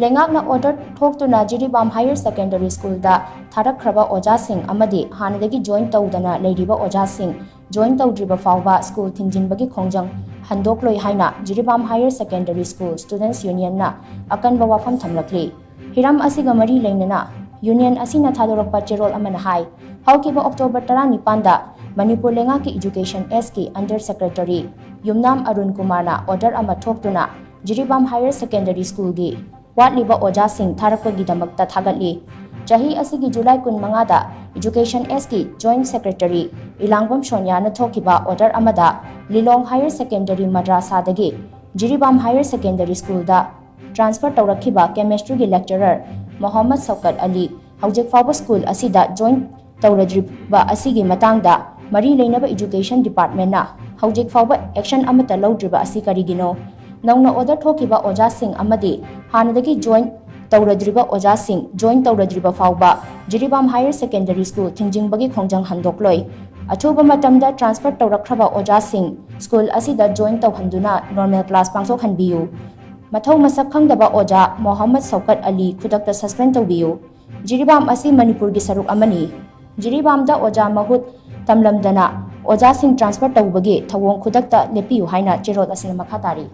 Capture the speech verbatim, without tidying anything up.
ꯂꯩꯉꯥꯛꯅ order ꯊꯣꯛꯇꯨꯅ Jiribam Higher Secondary Schoolꯗ ꯊꯥꯔꯛꯈ꯭ꯔꯕ ꯑꯣꯖꯥꯁꯤꯡ ꯑꯃꯗꯤ ꯍꯥꯟꯅꯗꯒꯤ join ꯇꯧꯗꯅ ꯂꯩꯔꯤꯕ ꯑꯣꯖꯥꯁꯤꯡ join ꯇꯧꯗ꯭ꯔꯤꯕ ꯐꯥꯎꯕ school ꯊꯤꯡꯖꯤꯟꯕꯒꯤ ꯈꯣꯡꯖꯪ ꯍꯟꯗꯣꯛꯂꯣꯏ ꯍꯥꯏꯅ Jiribam Higher Secondary School Students Unionꯅ ꯑꯀꯟꯕ ꯋꯥꯐꯝ ꯊꯝꯂꯛꯂꯤ꯫ ꯍꯤꯔꯝ ꯑꯁꯤꯒ ꯃꯔꯤ ꯂꯩꯅꯅ union ꯑꯁꯤꯅ ꯊꯥꯗꯣꯔꯛꯄ ꯆꯦꯔꯣꯜ ꯑꯃꯅ ꯍꯥꯏ, ꯍꯧꯈꯤꯕ October ꯇꯔꯥꯅꯤꯄꯥꯟꯗ ꯃꯅꯤꯄꯨꯔ ꯂꯩꯉꯥꯛꯀꯤ Education Sꯀꯤ Under Secretary ꯌꯨꯝꯅꯥꯝ ꯑꯔꯨꯟ ꯀꯨꯃꯥꯔꯅ order ꯑꯃ ꯊꯣꯛꯇꯨꯅ ꯖꯤꯔꯤꯕꯥꯝ Higher Secondary Schoolꯒꯤ ꯋꯥꯠꯂꯤꯕ ꯑꯣꯖꯥꯁꯤꯡ ꯊꯥꯔꯛꯄꯒꯤꯗꯃꯛꯇ ꯊꯥꯒꯠꯂꯤ꯫ ꯆꯍꯤ ꯑꯁꯤꯒꯤ July ꯀꯨꯟꯃꯉꯥꯗ Education Sꯀꯤ Joint Secretary ꯏꯂꯥꯡꯕꯝ ꯁꯣꯅꯤꯌꯥꯅ ꯊꯣꯛꯈꯤꯕ order ꯑꯃꯗ ꯂꯤꯂꯣꯡ Higher Secondary ꯃꯗ꯭ꯔꯥꯁꯥꯗꯒꯤ Jiribam Higher Secondary Schoolꯗ transfer ꯇꯧꯔꯛꯈꯤꯕ Chemistryꯒꯤ lecturer ꯃꯣꯍꯝꯃꯗ ꯁꯧꯀꯠ ꯑꯂꯤ ꯍꯧꯖꯤꯛ ꯐꯥꯎꯕ school ꯑꯁꯤꯗ join ꯇꯧꯔꯗ꯭ꯔꯤꯕ ꯑꯁꯤꯒꯤ ꯃꯇꯥꯡꯗ ꯃꯔꯤ ꯂꯩꯅꯕ Education Departmentꯅ ꯍꯧꯖꯤꯛ ꯐꯥꯎꯕ action ꯑꯃꯠꯇ ꯂꯧꯗ꯭ꯔꯤꯕ ꯑꯁꯤ ꯀꯔꯤꯒꯤꯅꯣ? ꯅꯧꯅ order ꯊꯣꯛꯈꯤꯕ ꯑꯣꯖꯥꯁꯤꯡ ꯑꯃꯗꯤ ꯍꯥꯟꯅꯗꯒꯤ join ꯇꯧꯔꯗ꯭ꯔꯤꯕ ꯑꯣꯖꯥꯁꯤꯡ join ꯇꯧꯔꯗ꯭ꯔꯤꯕ ꯐꯥꯎꯕ ꯖꯤꯔꯤꯕꯥꯝ Higher Secondary School ꯊꯤꯡꯖꯤꯡꯕꯒꯤ ꯈꯣꯡꯖꯪ ꯍꯟꯗꯣꯛꯂꯣꯏ꯫ ꯑꯊꯨꯕ ꯃꯇꯝꯗ transfer ꯇꯧꯔꯛꯈ꯭ꯔꯕ ꯑꯣꯖꯥꯁꯤꯡ school ꯑꯁꯤꯗ join ꯇꯧꯍꯟꯗꯨꯅ normal class ꯄꯥꯡꯊꯣꯛꯍꯟꯕꯤꯌꯨ꯫ ꯃꯊꯧ ꯃꯁꯛ ꯈꯪꯗꯕ ꯑꯣꯖꯥ ꯃꯣꯍꯝꯃꯗ ꯁꯧꯀꯠ ꯑꯂꯤ ꯈꯨꯗꯛꯇ suspend ꯇꯧꯕꯤꯌꯨ꯫ ꯖꯤꯔꯤꯕꯥꯝ ꯑꯁꯤ ꯃꯅꯤꯄꯨꯔꯒꯤ ꯁꯔꯨꯛ ꯑꯃꯅꯤ꯫ ꯖꯤꯔꯤꯕꯥꯝꯗ ꯑꯣꯖꯥ ꯃꯍꯨꯠ ꯇꯝꯂꯝꯗꯅ ꯑꯣꯖꯥꯁꯤꯡ transfer ꯇꯧꯕꯒꯤ ꯊꯧꯑꯣꯡ ꯈꯨꯗꯛꯇ ꯂꯦꯞꯄꯤꯌꯨ ꯍꯥꯏꯅ ꯆꯦꯔꯣꯜ ꯑꯁꯤꯅ ꯃꯈꯥ ꯇꯥꯔꯤ꯫